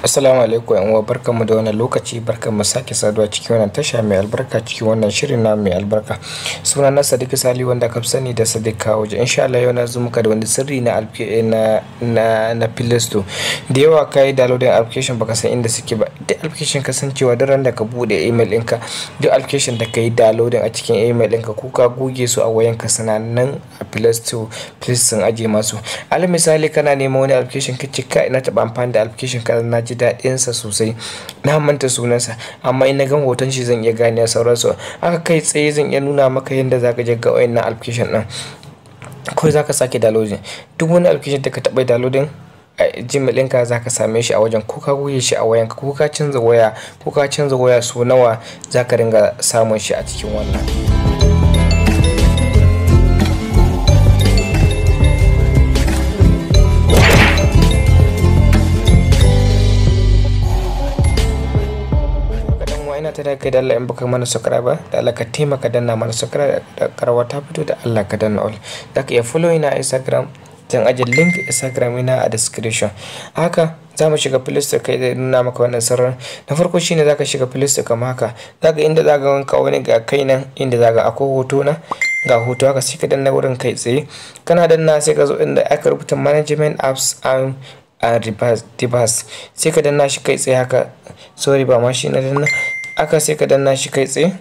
Assalamu alaikum yan uwa, barkanmu da wannan lokaci, barkanmu sake saduwa cikin wannan tasha mai albarka, cikin wannan shirin na mai albarka. Suna na Sadiq Sali wanda aka fi sani da Sadiq Kawoje. Insha Allah yau na zo muka da wani sirri na na Play Store. Da yawa ka yi downloading application baka san inda suke ba. Duk application ka san cewa duk ran da ka buɗe email ɗinka, duk application da ka yi downloading a cikin email ɗinka ko ka goge su a wayanka suna nan a Play Store, Play sun ajiye masu. Alal misali kana neman wani application ka ce kai na taɓa amfani da application kaza na ji daɗinsa sosai, na manta sunansa amma in na gan hoton shi zan iya gane sauransu. Haka kai tsaye zan iya nuna maka yadda za ka je ga wayannan application ɗin. Kawai za ka sake downloading. Duk wani application da ka taɓa downloading a Gmail ɗinka za ka same shi a wajen, ko ka goge shi a wayanka ko ka canza waya, ko ka canza waya so nawa za ka ringa samun shi a cikin wannan. Ina ta da kai da Allah in baka mana subscribe ba, da Allah ka taimaka danna mana subscribe da karawa ta fito, da Allah ka danna all. Za ka iya follow ina Instagram, zan ajiye link Instagram ina a description. Haka za mu shiga Play Store kai da nuna maka wannan sirrin. Na farko shine za ka shiga Play Store kamar haka. Za ka inda za ka ganka wani ga kai nan inda za ka akwai hoto na ga hoto haka, sai ka danna wurin kai tsaye. Kana danna sai ka zo inda aka rubuta management apps and device, sai ka danna shi kai tsaye haka. Sorry, ba ma shi na danna aka, sai ka danna shi kai tsaye.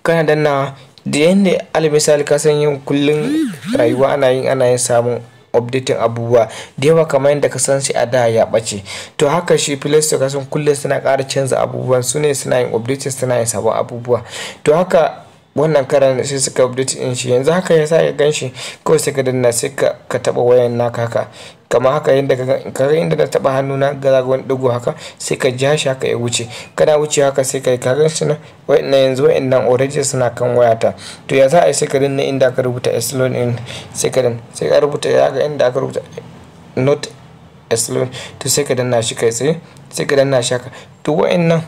Kana danna da yanda alal misali ka san yin kullum rayuwa ana yin samun updating abubuwa da yawa, kamar yadda ka san shi a da ya ɓace. To haka shi Play Store, ka san kullum suna ƙara canza abubuwan su ne, suna yin updating, suna yin sabon abubuwa. To haka wannan karan sai suka update din shi yanzu haka ya sa ka gan shi kawai sai ka danna, sai ka taɓa wayan naka haka, kamar haka yadda ka ga inda na taɓa hannuna ga wani ɗigo haka, sai ka ja shi haka ya wuce. Kana wuce haka sai ka gan shi nan. Wa'innan yanzu wa'innan already suna kan wayata. To ya za a yi? Sai ka danna inda aka rubuta install in, sai ka danna, sai ka rubuta ya ga inda aka rubuta not install. To sai ka danna shi kai tsaye, sai ka danna shi haka. To wa'innan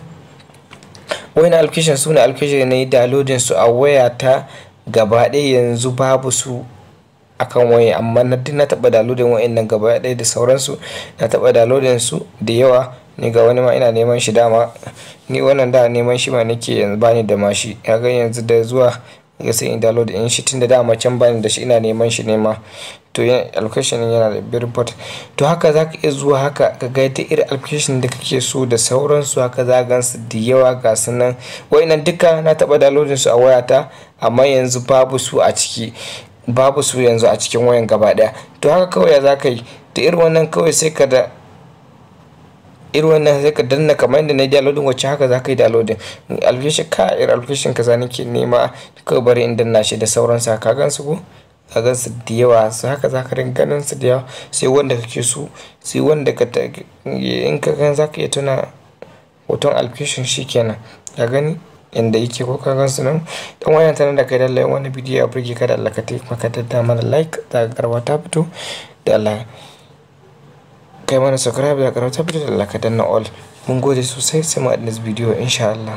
application su ne application na yi downloading su a wayata gaba ɗaya, yanzu babu su akan waya, amma na duk na taɓa downloading wa'innan gaba ɗaya da sauransu. Na taɓa downloading su da yawa. Ni ga wani ma ina neman shi dama, ni wannan da neman shi ma nake, yanzu bani da ma shi. Kaga yanzu da zuwa ga sai in download in shi, tunda dama can bani da shi, ina neman shi ne ma. To application yana da very important. To haka za ka iya zuwa haka ka ga duk irin application da kake so da sauransu, haka za ka gansu da yawa ga su nan. Wa'innan duka na taɓa downloading su a wayata amma yanzu babu su a ciki, babu su yanzu a cikin wayan gaba ɗaya. To haka kawai ya za ka yi da irin wannan, kawai sai ka da irin wannan sai ka danna kamar yadda na yi downloading wacce, haka za ka yi downloading application ka irin application kaza nake nema, kawai bari in danna shi da sauransu. Ka gan su ko? Ka gan su da yawa su, haka za ka ringa ganin su da yawa, sai wanda kake so, sai wanda ka in ka gan za ka iya tuna hoton application shi kenan. Ka gani inda yake ko? Ka gan su nan. Dan wayan tana da kai da Allah wani bidiyo ya burge ka, da Allah ka taimaka danna mana like da karawa ta fito, da Allah kai mana subscribe da karawa ta fito, da Allah ka danna all. Mun gode sosai, sai mu haɗu next bidiyo insha Allah.